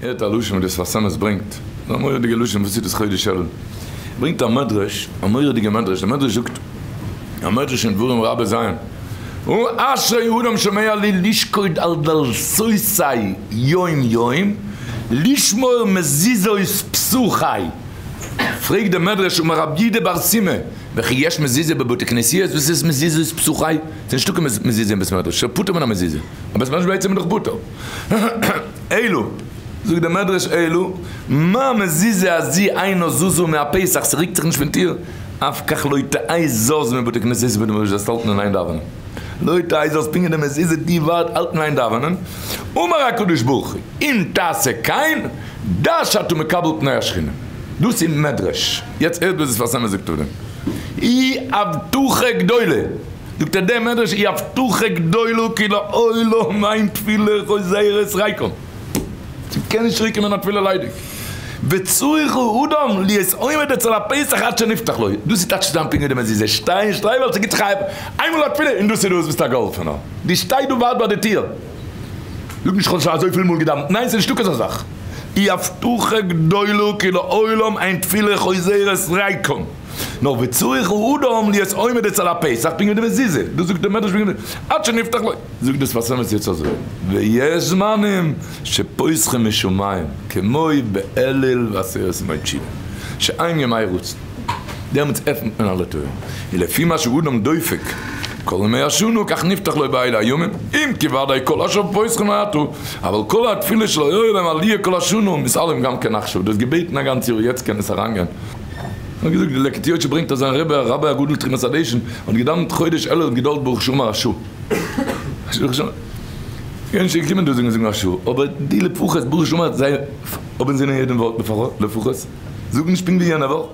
הערט א לשון וואס דער שפת אמת ברענגט, א מורא'דיגע לשון, וואס איז דאס חודש אלול? ברענגט א מדרש, א מורא'דיגע מדרש, דער מדרש זאגט, א מדרש אין דברים רבה ז', אשרי אדם שומע לי לשקוד על דלתותי יום יום, לשמור מזוזות פתחי. פרעגט דער מדרש אמר רב יהודה בר סימא, וכי יש מזוזה בבתי כנסיות, וואס איז מזוזות פתחי? ס'איז נישטא קיין מזוזה אין בית מדרש, ס'איז פטור מן המזוזה, א בית מדרש בעצם איז דאך פטור. אלא, זאגט דער מדרש אלא, מה מזוזה הזו אינה זזה מהפתח, ס'רוקט זיך נישט פון טיר, אף כך לא תהא זז מבתי כנסיות ובתי מדרשות, זאלסט האלטן אין איין דאווענען. לא תהא זז פונקט ווי די מזוזה די ווארט האלטן אין איין דאווענען, אמר הקדוש ברוך הוא, אם תעשה כן, דע שאתה מקבל פני השכינה. דאס איז מדרש. יעצט הערט וואס די שפת אמת זאגט אויף דעם. היא הבטחה גדולה. זאגט ער דער מדרש היא הבטחה גדולה כי לעולם אין תפילה חוזרת ריקם. ס'קען נישט צוריק קומען א תפילה ליידיג. וצריך האדם להיות עומד אצל הפתח עד שנפתח לו. דאס איז טייטש צו זיין פונקט ווי די מזוזה. שטיי און שטיי ווייל ס'גיבט זיך א עפן איינמאל א תפילה און דאס איז דאס ביסט א געהאלפענער. דו שטיי דא ווארט ביי די טיר. זאג נישט כ'האב שוין אזויפיל מאל געדאווענט. ניין ס'איז נישטא כזא זאך. היא הבטחה גדולה כי לעולם אין תפילה חוזרת ריקם. נאר וצריך האדם להיות עומד אצל הפתח פונקט ווי די מזוזה, דאס זאגט דער מדרש פונקט ווי עד שנפתח לו, זאגט דער שפת אמת יעצט אזוי, ויש זמנים שפותחים משמים כמו באלול ועשרת ימי תשובה שהם ימי רצון, דעמאלטס עפנט מען אלע טויערן, ולפי מה שאדם דופק כל ימי השנה כך נפתח לו באלה הימים, אם כי ודאי כל אשר פותחים מעתה, אבל כל התפילה שלא היה להם עליה כל השנה מתעלים גם כן עכשיו, דאס געבעטן א גאנץ יאר יעצט קען עס אריינגיין. האט געזאגט די לקט יושר ברענגט אז זיין רבי הרבי הגדול תרומת הדשן האט געדאווענט חודש אלול האט געדויערט ברוך שאמר א שעה. כ'בין נישט געקומען דא זאגן זאגן א שעה אבער די לפחות ברוך שאמר זיי האבן זינען יעדעם ווארט לפחות זאג נישט פונקט ווי יענע וואך.